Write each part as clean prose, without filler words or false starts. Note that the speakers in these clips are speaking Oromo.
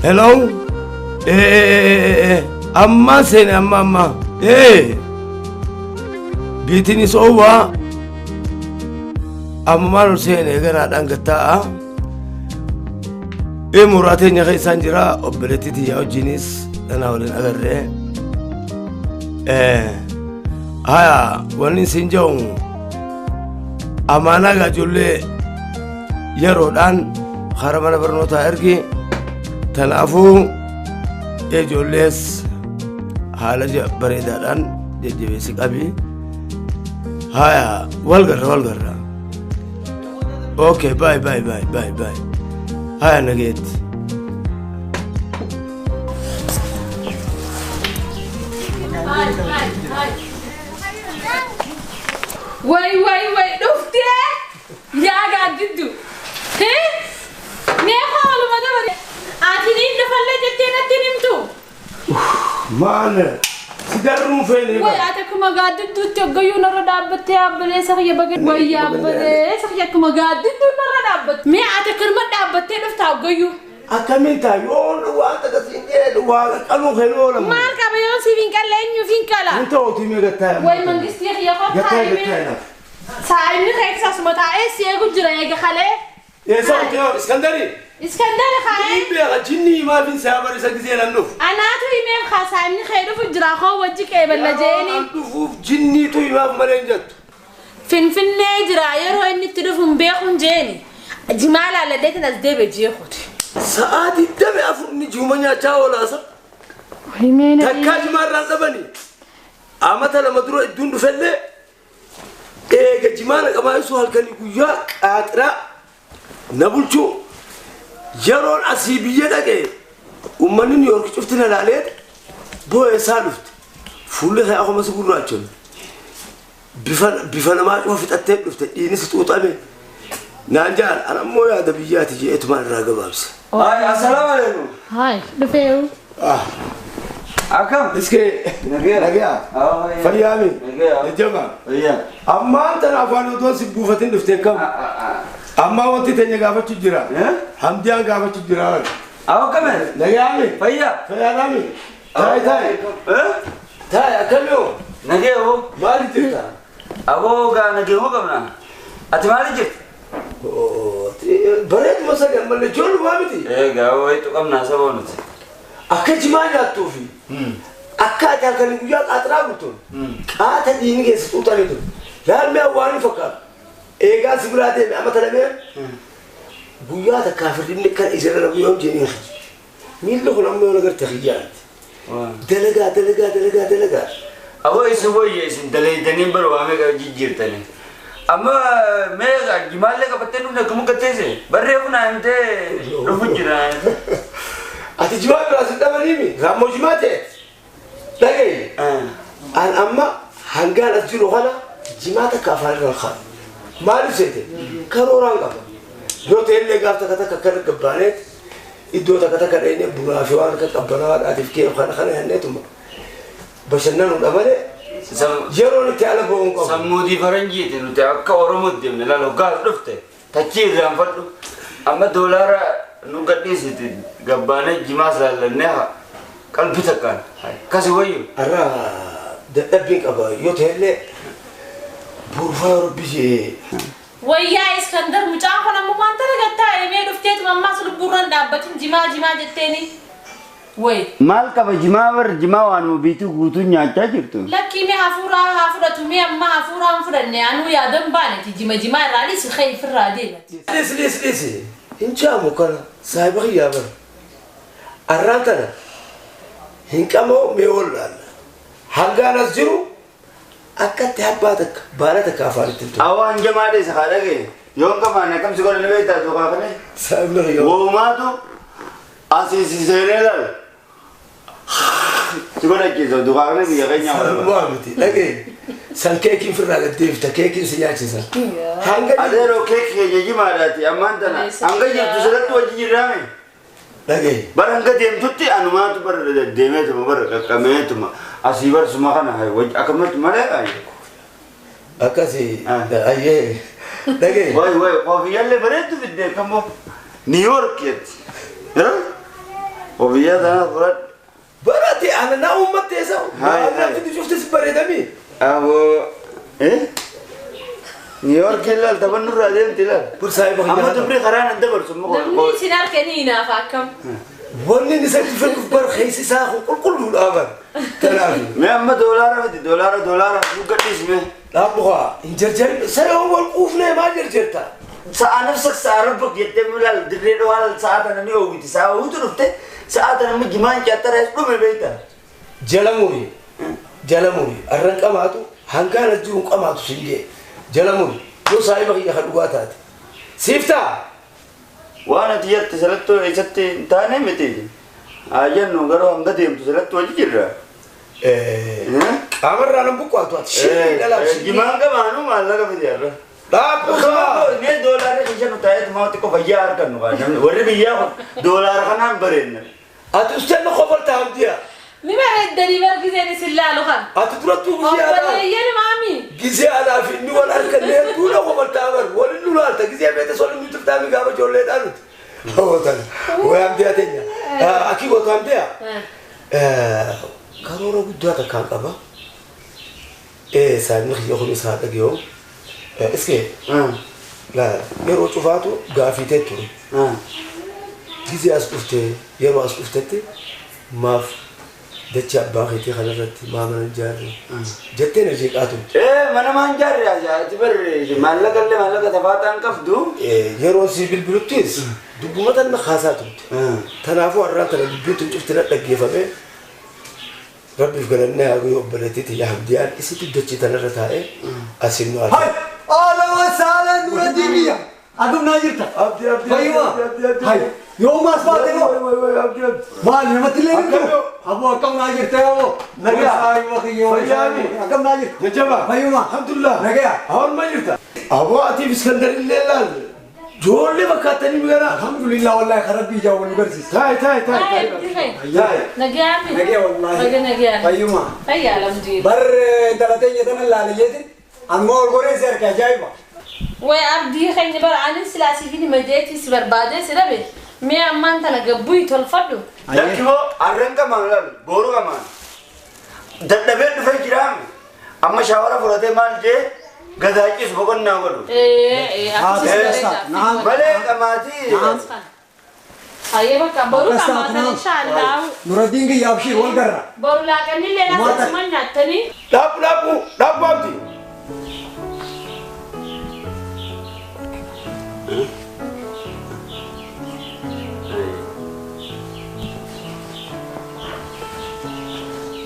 Hello? Amma seene amma amma. Biitiinis oowwaa. Ammumaan ol seene ganaadhaan gattaa'a. Mooraa teenya keessaan jira obboleettii tiyyaa wajjinis tanaa waliin agarree. Haya wanni isin jedhu amaanaa gaa ijoollee yeroodhaan karaa mana barnootaa ergi. Kanaafuu ijoollees haala bareedaadhaan jajjabeessi qabi. Haya wal garra wal garra. Okay, bye bye bye bye bye. Haya nageetti. Way way way dhuftee yaa gaaddiddu. Mee haaluma dabale. Ati niin dhufallee jettee natti himtu. Maal si darbuun feene. Way ati akkuma gaaddidduutti hoggayyuu narra dhaabbattee abbalee kiyya baga. Way abbalee kiyya akkuma gaaddidduu narra dhaabbatte. Mee ati akkanuma dhaabbattee dhufta hoggayyuu. Akkamiin ta'a yoon waan akkasiin jedhu waa qaluu kennu oolamu. Maal qaba yoon siif hin qalle eenyuuf hin qala. Hin ta'uutii mee gattaa. Way mangistii kiyya Gattaa kottaa gattaa himee. naaf. Saayimni keessa asuma taa'ee si eegu jira eega kalee. Eessa hojii Iskandari? Iskandari kaa'ee. Hin beeka jinni himaaf hin saa barisa gisee nan dhufu. Anaatu himeef kaa saayimni kee dhufu jira koo wajji qeeballa jeeni. An dhufuuf jinniitu himaaf malee hin jettu. Finfinnee jira yeroo inni itti dhufu hin beekuun jeeni. Jimaa laalladheetiin as deebe jeekuuti. Sa'aa 24 ni jiuma nyaachaa oolaasa. Takkaa jimaa irraan dhabanii. Amata 2 dura idduun dhufellee eega jimaa naqamaa ibsu halkanii guyyaa qaaxiraa na bulchuu yeroon asii biyya dhaqee uummanni Niw Yoork cufti na laalee boo'eessaa dhufte. Fuulli kee akkuma si gurraachome. Bifa namaa cufa fixattee dhufte dhiinis xuuxame. Naan jaan an ammoo yaada biyyaati jeetumaan irraa gabaabse. Hai, assalamu alaikum. Hai dhufeewu. Akkam? Iskee Nagaya. nagaya. Ah, Fayyaami. Nagaya. Jajjaba. Fayyaa. Ammaan tana afaan otoo si buufatin dhufte kam? Ammaa wanti teenya gaafachuu jira. Eh? Hamdiyaan gaafachuu jira. Awo kam? Nagayaami. Fayyaa. Fayyaadhaami. Taayi taayi. Eh? Taayi akkamii Nagaya ho. Maali jirta? Aboo gaa nagaya ho qabna. Ati maali jirta? Bareeduma sagal malee ijoollumaa miti. Egaa wayitu qabna saba nuti. Akka jimaa nyaattuufi akka ati halkanii guyyaa qaaxiraa bultuun qaata dhiigni keessa xuuxanii ture. Laalmi awwaanii fakkaatu. Eegaa si biraa deeme amma talamee guyyaa takkaa firrinni kan isirra na guyyaa hojii miilli kun amma yoo nagarte xiyyaatti. Dalagaa dalagaa dalagaa dalagaa. Aboo isin wayya isin dalaydanii bara waa meeqa jijjiirtanii. Amma meeqa jimaallee qabattee dhufne akkam gatteesse barree kun himtee dhufu jira. Ati jimaa biraa si dhabaniimi raammoo jimaa ta'e dhagaye. An amma hangaan as jiru kana jimaa takka afaan irra kaa'u. Maaliif seete karooraan qaba. Yoo ta'e illee gaaf takka takka akkana gabbaaneet iddoo takka takka dhaqnee bunaa fi waan akka qabbanaadhaatiif kee kana kana jenneetuma bashannanuudha malee yeroon itti ala ba'uun qabu. Sammuutii faranjiiti nuti akka Oromootti deemne laala hoggaa dhufte tachii irraanfadhu amma doolaara nu gadhiisiti gabbaanee jimaa saallannee qalbii takkaan akkasi wayyu. Har'a dadhabbiin qaba yoo ta'e illee buufaa rabbi jee. Wayyaa Iskandar mucaan kun ammoo waan tana gattaa mee dhufteetuma ammaas lubbuurraan dhaabbatin jimaa jimaa jetteeni. Way Maal qaba jimaa bar jimaa waanuma biituu guutuu nyaachaa jirtu. lakkii mee hafuuraa haa fudhatu mee amma hafuuraa hin fudhanne anuu yaadan baaneti jima jimaa irraa dhiisi kee ifirraa deemati. Dhiisi dhiisi dhiisi hin jaamu kana saahiba kiyyaa bara. Arraan tana hin qamoo mee wallaalla. Hangaan as jiru akkatti abbaa takka baala takka afaanitti hin tolu. Awwaan jamaa dheessa haa dhagaye. Yoon qabaanne akkam si godhan beektaa tuqaa kana. Saahibni kiyyaa. Woomaatu asii si seenee laal. Si godhachiisa tuqaa kana biyya keenya. Saahibaa miti dhagaye. San keekiin firraa gad deebifta keekiin si nyaachisa. Hanga Adeeroo keekii keenya jimaadhaati ammaan tana hanga jirtu sirratti wajji jirraame. dhagaye. Bara hanga deemtutti anumaatu bara deemeetuma bara qaqqameetuma asii barsuma kana wajji akkamatti malee ayi. Akkasi ayyee dhagaye. Wayi wayi koofiyyaallee bareeddu fiddee kammoo Niw Yoork jetti. Obiyyaa tana fudhadhu. Barate ana na uummattee isa. Waan fidu cuftis bareedami. Aboo. New York ilaal taphannu irraa deemti ilaal. Bursaa iba Amma dubri karaa nan dabarsu Namni isin harkanii naaf akkam. Wanni inni isatti fedhuuf bar keessi isaa qulqulluudha bar. Kanaaf. Mee amma doolaara fidi doolaara doolaara nu gadhiisi mee. Dhaabbukaa hin jarjarin saree wal quufnee maal jarjarta? Sa'a nafsak sa'a rabbak jettee ilaal dirree dhawaa sa'a tana ni oowwiti sa'a huutu dhufte sa'a tana amma jimaan caattara as dhume beekta. Jala muri jala muri arran qamaatu hangaan as jiru qamaatu sin jee jala muri yoo saahiba kiyya kan dhugaa taate. Siif ta'a. Waan ati jette salattuu eessatti hin taane miti. Haa jennu garuu hanga deemtu salattuu hojii jirra. Qaamarraa nan buqqaatu ati shii dhalaaf shii. Jimaan qabaanu maallaqa fidi har'a. Dhaabbukaa. Mee doolaarri keessa nu taa'ee tumaa xiqqoo fayyaa argannu kaa namni warri biyyaa kun doolaara kanaan bareenna. Ati ustenna kofalta hamdiya. Ni bareeddanii bargiseen isin laalu kan. Ati durattuu gisee alaa. Obboleeyyan maami. Gisee alaa fi inni wal arganne hedduudha kofaltaa bar waliin nu laalta gisee beekte sol inni turtaami gaafa ijoolleedhaa nuti. Hawwatan. Way hamdiya teenya. Akii gootu hamdiya. Karoora guddaa takkaan qaba. Saayimni kiyya kunis haa dhaga'u. Iskee yeroo cufaatu gaafiitee ture. Gisee as dhuftee yeroo as dhuftetti maaf dachee abbaa keetii kanarratti maa mana ijaarre jettee na jeeqaa turte. Mana maan ijaarre ati barre maallaqa illee maallaqa tafaataan qabdu. Yeroo si bilbiluttis dubbuma tan haasaa turte. Kanaafuu har'aan tana dubbiin tun cufti na dhaggeeffame rabbiif galannee haa guyyaa obboleettiitti yaa Hamdiyaan isitti dachee tanarra taa'ee asiin nu arga. Hai! Ahlan wa sahlan Nuraddiin Akkam naa jirta? Abdi abdi Fayyuma? abdi abdi Hai! Yoo maas baate moo? Way way abdi abdi. Maal namatti illee hin jiru? Akkam Aboo akkam naa jirta yoo? Nagaa. Saayiba kiyyoo. Fayyaami. Akkam naa jirta? Jajjaba. Fayyuma? Alhamdulillah. Nagaa. Hawan ma jirta? Aboo atiif Iskandar illee laal. Ijoollee fakkaatanii migana. Alhamdulillah wallahi kan Rabbii ijaan wal nu garsiisa. Taa'e taa'e taa'e taa'e. Taa'e. Nagaami. Nagaa wallahi. Naga nagaan. Fayyuma? Fayyaa alhamdulillah. Bar intala teenya tana laaleetiin amma ol goree si harka ajaa'iba. Way abdii keenya bara anin silaa siif hin majeetii si barbaadee si dhabe. Mee ammaan tana gabbuyi tolfadhu. Lakki hoo harreen qamaan laal boru qamaan. Dadhabeen dhufee jiraame amma shaawara fudhatee maal jee gadaachisu boqonnaa godhu. Akkasii bareeda. Malee qamaatii. Ayyee bakka boru qamaatan inshaallah. Nuraddiin kiyya abshii wal garra. Boru laaqannillee akkasuma nyaattanii. Dhaabbu dhaabbu dhaabbu abdi.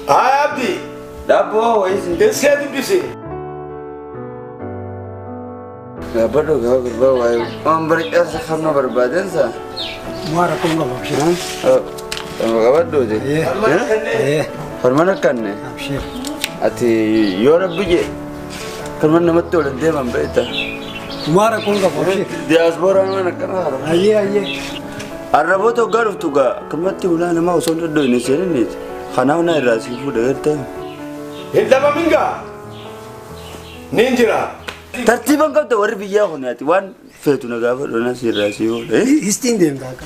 Haa abdi. Dhaabbu hoo wayisi. Iskee dubbisi. Gaabbadhu gaafa gurbaa waayee waan barcaasa kan barbaadansa. Maa rakkoon qaba abshii. Qabadhuuti. Farmana kanne. Abshii. Ati yoo rabbi jee kan namatti ol hin deeman beekta. Maa rakkoon qaba abshii. Diyaaspooraan waan akkana haara. Ayyee ayyee. Arraboota hoggaa dhuftu gaa akkamatti ulaa namaa osoo hin dhodhoine seeninniiti. Kanaaf na irraa sii fuudha gartee. Hin dhabamin gaa. Niin jira. Tartiiban qabda warri biyyaa kun ati waan feetu na gaafadhu na sirraa sii fuudha. Histiin deemta akka.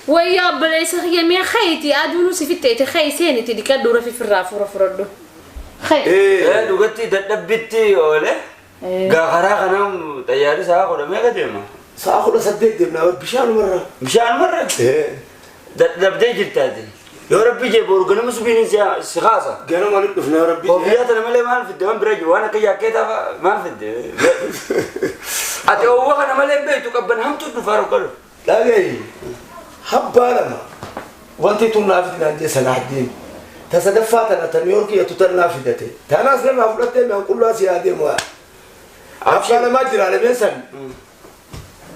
Wayyaa obboleessa kiyya mee kayti aduun si fitteeti kayi seeniti dhiqadhu rafi firraa fuura furadhu. Kayi. Dhugatti dadhabbitti oole. Gaa karaa kanaan xayyaarri sa'a kudha meeqa deema? Sa'a 18 deemna bishaanumarra. Bishaanumarra? Dadhabdee jirtaati. Yoo rabbi jee boru ganama subiin si kaasa. Ganama ni dhufna yoo rabbi jee. Koofiyyaa tana malee maal fidde waan bira jiru waan akka jaakkeetaa maal fidde. Ati oowwa kana malee hin beektu qabban hamtuu dhufaa rokkadhu. Dhagayi habbaa lama wanti tun naa fidinaan jee Salaahdin. Ta sadaffaa tana ta New York jettu tan naa fidate. Tanaas narraa fudhattee mi'aan qullaa si haa deemu. Abbaa lamaa jira lameen san.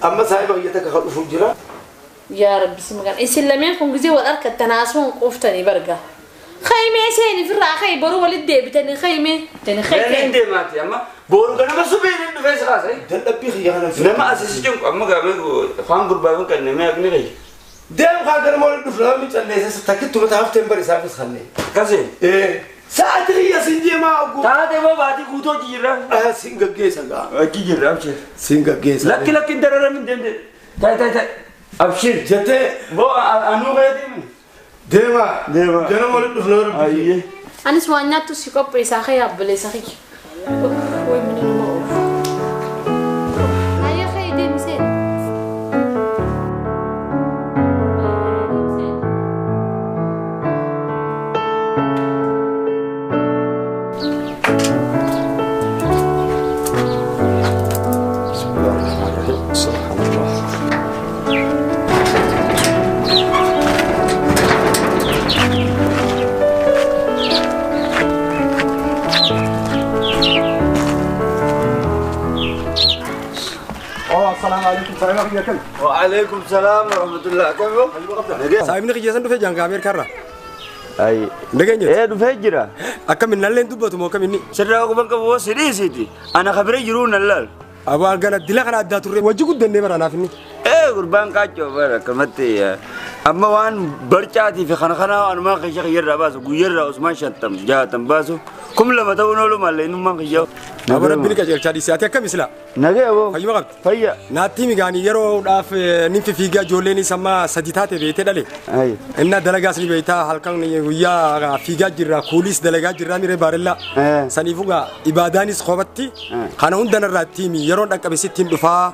Amma saahiba kiyya takka kan dhufu jira. Yaa Rabbi si maqaan isin lameen kun gisee wal harkattan haasawuun quuftanii barga. Kaymee seeni firraa kay boruu walitti deebitanii kaymee. Hin deemaati amma boru ganama subiin hin dhufee si kaasa. Dadhabbii kiyya kana Nama asii cinqu amma gaamee afaan gurbaa hin qabne mee akni kiyya. Deem kaa ganama walitti dhufna namni calleessa takkitti mataa hafteen bari isaafis kannee. Akkasii. Sa'aatii kiyya sin jeemaa ogguu. Taatee boo baatii guutuu hojii jirra. Sin gaggeessa gaa. Hojii jirra abshir. Sin gaggeessa. Lakki lakki hin dararamin deemte. Taa'e taa'e taa'e. Abshir. Jettee Boo anuu keetii. Deema. Deema. Ganama walitti dhufna rabbi. Ayyee. Anis waan nyaattu si qopheessaa kee yaabbileessa kiyya. Way mina nama oofu. Ayyee kee deemsee. وعليكم السلام ورحمة الله. كيف؟ صاحبني خيسان دفع جانك أمريكا را. أي. دقيقة. إيه دفع جرا. أكمل نلين دبته مو كمني. سر أقوم بك سيدي أنا خبري جرون اللال. أبغى أنا دلنا أنا أداتوري وجهك الدنيا برا نافني. إيه قربان كاتشو برا كمتي. أما وان برجعتي في خنا أنا ما خيش غير رباسو غير عثمان شتم جاتم باسو كم لما تقولوا ما لينو ما خيش. أبغى ربي لك أجل شادي سياتي كم إسلا. نجى أبو. فيا ما قبل. فيا. ناتي مغاني يرو داف نيف فيجا جوليني سما سجيتاتي بيته دلي. أي. إن دلعاس ني بيتا هالكان ني ويا فيجا جرا كوليس دلعا جرا ميري بارلا. سنيفوغا إبادانيس خوبتي. خانون دنا راتيمي يرو دك بسيتين دفا.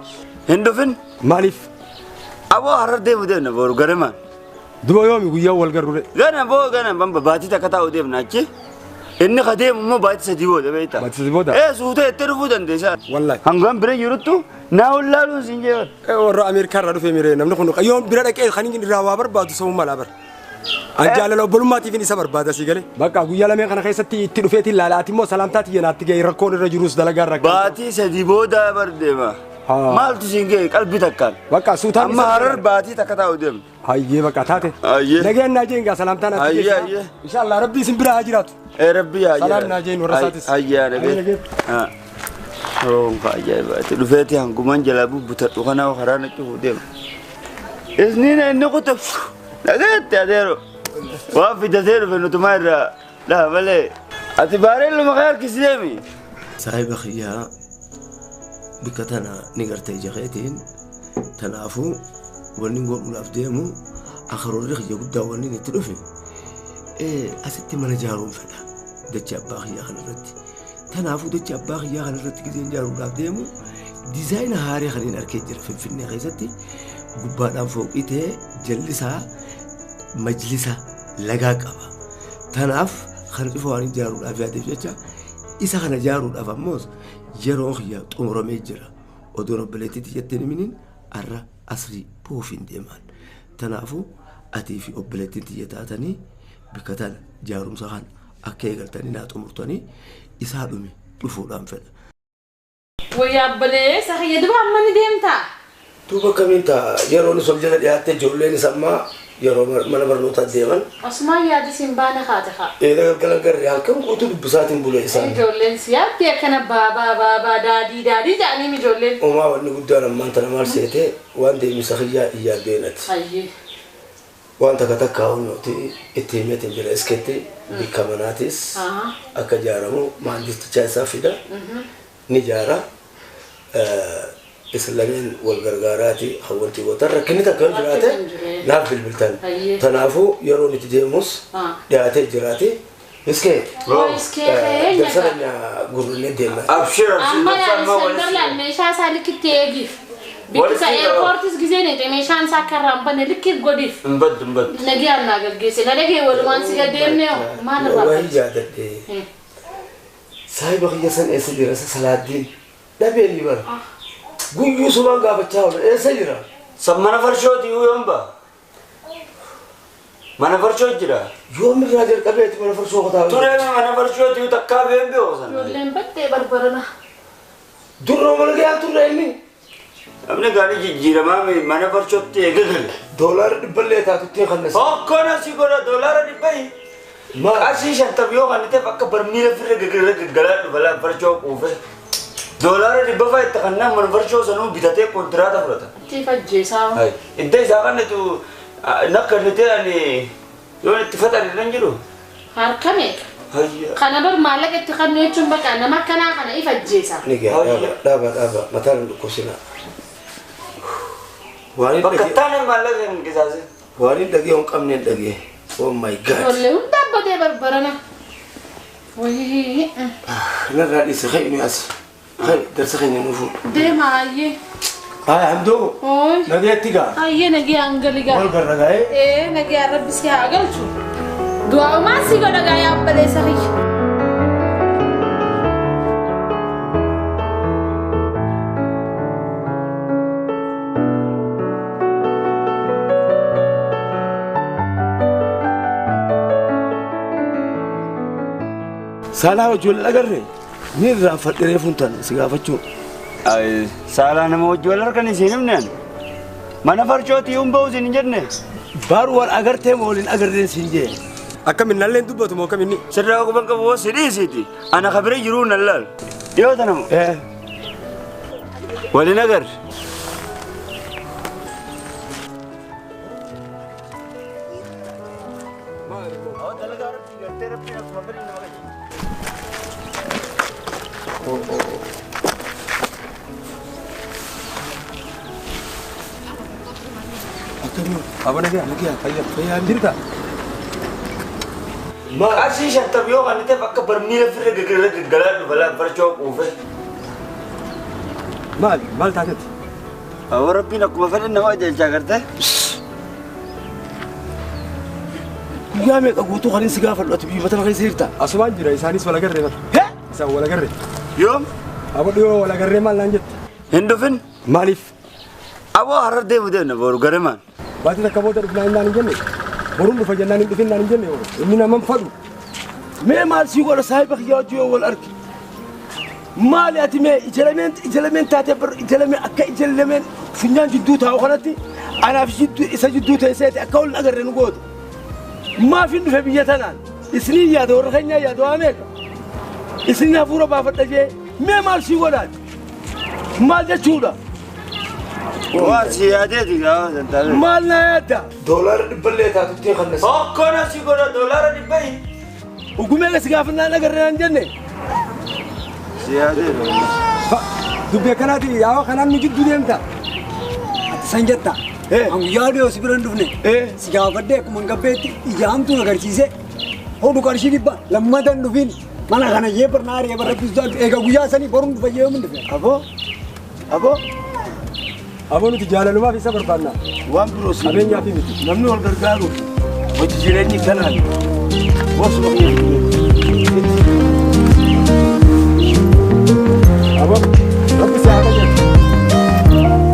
هندفن؟ مالف. أبو هرر ديم ديم نبور غرما. دبا يومي ويا والغروري. غنا بو غنا بام باتي تكتا وديم ناتشي. إني خديم مو باتي سديو ده بيتا. باتي سديو ده. إيه سوته ترفو دندسا. والله. هنغام بري يرتو ناول لالو سينجر. إيه ورا أمريكا رادو في ميري نمنا خنوق يوم برا كي خنيجي راوابر بادو سو مالابر. أنجال لو بلوم ما تفيني سبر بعد سيجلي. بقى ويا لما خنا خيستي تلفيتي لا لا تيمو سلامتاتي يناتي جاي ركون الرجروس دلعا ركون. باتي سديو ده برديما. مال تسينجي قلبي تكال. بقى سوتان. أما هرر باتي تكتا وديم. هاي بقى تاتي. أيه. نجين ناجين قا سلامتنا. أيه أيه. إن شاء الله ربي سنبرا هاجرات. إيه ربي هاجرات. سلام ناجين ورساتس. أيه نبي. ها. روم كأجايب. تلفيتي هنقومان جلابو بتر وخنا وخرانا شو وديم. إذنين إنه كتب. نجت يا ديرو. وافي ديرو في نتمار. لا بلى. أتبارين لما غير كسيمي. صاحب أخيها بكتنا نقرتي جخيتين تنافو ونقول ولا فديمو آخر الرخ جبدا ونين تلفي إيه أستي من جارون فدا دتش أباخي يا خنرتي تنافو دتش أباخي يا خنرتي كذين جارون ولا فديمو ديزاين هاري خلينا أركيجر في الفن غيزتي قبادان فوق إته جلسها مجلسها لقاك أبا تناف خنرفو عن جارون ولا فديمو إذا خنا جارون أفهموس yeroo xiyyaa xumuramee jira odoon obboleettiitti jettee miniin arra asrii buufin deeman tanaafuu atii fi obboleettiin tiyya taatanii bikka tana jaarumsa kan akka eegaltanii naa xumurtanii isaa dhume dhufuudhaan fedha. Wayyaa obboleessa xiyya duba amma ni deemtaa? Duuba akkamiin ta'a yeroon sol jala dhiyaattee ijoolleen isa ammaa yeroo mana barnootaa deeman. Asumaan yaadi siin baana kaate haa. Eeda galgala garri halkan guutuu dubbisaatiin bule isaan. Ijoolleen si yaaddi akkana baabaa baabaa daadii daadii jedhanii ijoolleen. Uumaa wanni guddaan ammaan tana maal seete waan deemisa kiyyaa iyyaan deenati. Ayyee. Waan takka takka nuti itti himeetiin jira iskeetti bikka manaatis akka ijaaramu maandistichaa isaa fida ni ijaara. Islaamiin wal gargaaraati hawwantii gootan rakkinni takka yoo jiraate naaf bilbiltan. Kanaafuu yeroo nuti deemus dhiyaatee jiraate. Iskee. Darsa keenya gurrullee deemna. Abshir abshir. Amma yaani meeshaa isaa likkitti eegiif. Biqilsa airportis gisee neete meeshaan isaa akka irraa hin banne likki godhiif. Hin baddu hin baddu. Nagee annaa gaggeesse na dhagee walumaan si gadeemne maal irraa. Wayii jaadadhe. Saayiba kiyya san eessa jira salaaddiin dhabeen ni bara. Guyyuu sumaan gaafachaa oola eessa jira? San mana farshooti yoom ba? Mana farshoo jira? Yoom irraa jalqabeeti mana farshoo qotaa? Turee mana farshooti takkaa been beeku sana. Ijoolleen battee barbarana. Durroo mana gahaa turre inni. Namni gaarii jijjiiramaa mana farshootti eegale. Doolaara dhibballee taatutti kan nasi. Hokkona si godha doolaara dhibbayi. Qarshii shantam yoo kan ta'e akka barmiila firra gaggalaa dhufa laa farshoo quufe. Doolaara dhibba fa'a itti kannaan mana farshoo sanuu bitatee kontiraata fudhata. Itti fajjeesaa. Iddoo isaa kannitu nakka nitee ani yoo itti fatan hin jiru. Harka meeqa? Kana bar maallaqa itti kannu jechuun bakka nama akkanaa kana ifajjeesa. Ni gahaa dhaaba dhaaba mataan hin dhukkubsina. Bakka taane maallaqa hin qisaase. Waan hin dhagee hin qabne hin dhagee. Oh my God. Ijoollee hunda abbatee barbarana. Wayii. Narraa dhiisi ka'e as. Ka'e darsa keenya nuuf. Deema ayyee. Haaya hamdoo. Ooy. Nageetti gaa. Ayyee nagee hangali gaa. Wal garra gaa'ee. Ee nagee rabbi si haa galchu. Du'aamaa si godha gaa yaa obboleessa kiyya. Saalaa wajji wal agarre ni irraanfadhe reefuun tan si gaafachuu. Saalaa nama wajji wal harkan isin himne ani. Mana farcootii hin ba'u isin hin jenne. Baru wal agartee moo waliin agarreen siin jee. Akkamiin nalleen dubbatu moo akkamiin? Sirraa quban qabu hoo si dhiisiiti. Ana kabira jiruu nan laal. Dhiyoo tana moo? Waliin agarre. Abana gaya, nagaya, fayyaa, fayyaa jirta. Qarshii shantam yoo kan ta'e bakka barmiila firra gaggalaa dhufa laan farcoo quufe. Maal, maal taatetti? Awwa rabbiin akkuma fedhan nama ajaa'ibsaa gartee. Guyyaa meeqa guutuu kan inni si gaafadhu ati biyya tana keessa jirta? Asumaan jira isaanis wal agarree bara. Hee? Isaan wal agarree. Yoom? Abbo dhiyoo wal agarree maal naan jette? Hin dhufin. Maaliif? Aboo harar deemu deemna boru ganamaan. Baatii takka booda dhufnaa hin naan hin jenne. Boruun dhufa jennaan hin dhufin naan hin jenne. Inni nama hin fadhu. Mee maal sii godha saahiba kiyyaa wajji yoo wal arge? Maali ati mee ija lameen taatee bar ija lameen akka ija lameen funyaan jidduu taa'u kanatti anaaf isa jidduu teesseeti akka wal agarre nu goote. Maaf hin dhufe biyya tanaan? Isinii yaada warra keenyaa yaada waa meeqa? Isinii hafuura baafadha jee mee maal sii godhaati? Maal jechuudha? Waan si yaadeeti gaafa san taatee. Maal naa yaadda? Doolaara dhibballee taatutti kan nasi. Hokkona si godha doolaara dhibbayi. Ugumee si gaafannaan agarre naan jenne. Si yaadeeti. Dubbii akkanaati yaa kanaan nu jidduu deemta. Ati san jetta. An guyyaa dhiyoo si bira hin dhufne. Si gaafadhee akkuma hin gabbeetti ija hamtuun agarsiise. Hodhu qarshii dhibba lammata hin dhufin. Mana kana jee barnaa ari'ee barra rabbi eega guyyaa sanii boruun dhufa jee yoom hin dhufe. Aboo. Aboo. Aboo nuti jaalalumaaf isa barbaanna. Waan biroo si. Qabeenyaaf miti. Namni wal gargaaruuf hojii jireenyi kanaan. Boosuma kiyya. Aboo rabbi si haa qajeelchu.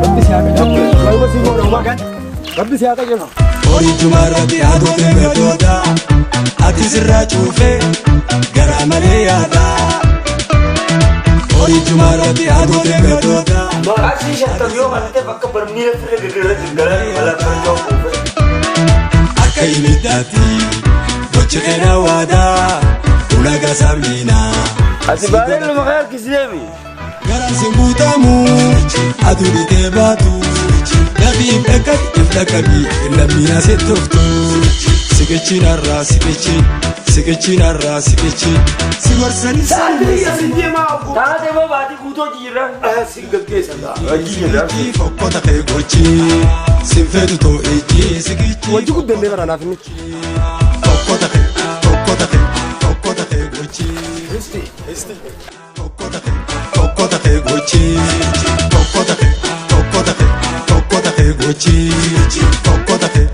Rabbi si haa qajeelchu. Rabbi si godha uumaa. Rabbi si haa qajeelchu. Horichuma irratti haadhoteen gatoota ati sirraa cuufee garaa malee yaada. Horichuma irratti haadhoteen gatoota. Qarshii shantam yoo kan ta'e bakka barmiila firra gaggalaa dhufa laan farcoo quufe. Akka ibiddaatti gochi keenya waadaa ulagaa saamina. Ati baalee luma kan harkisi deemi. Garaan si guutamu aduu dhiitee baatu dafiif dhaqqabi if dhaqqabi lammiin asi tuftu. Siqichi narraa siqichi siqichi narraa siqichi si gorsanii Taatee moo baatii guutuu hojii jirra? Si gaggeessa gaa. Siqichi fokkota kee gochi sinfeetu too ijji siqichi. Wajji guddannee bara naaf inni. Fokkota kee fokkota kee fokkota kee gochi. Histi. Histi. Fokkota kee fokkota kee gochi. Fokkota kee fokkota kee fokkota kee gochi. Fokkota kee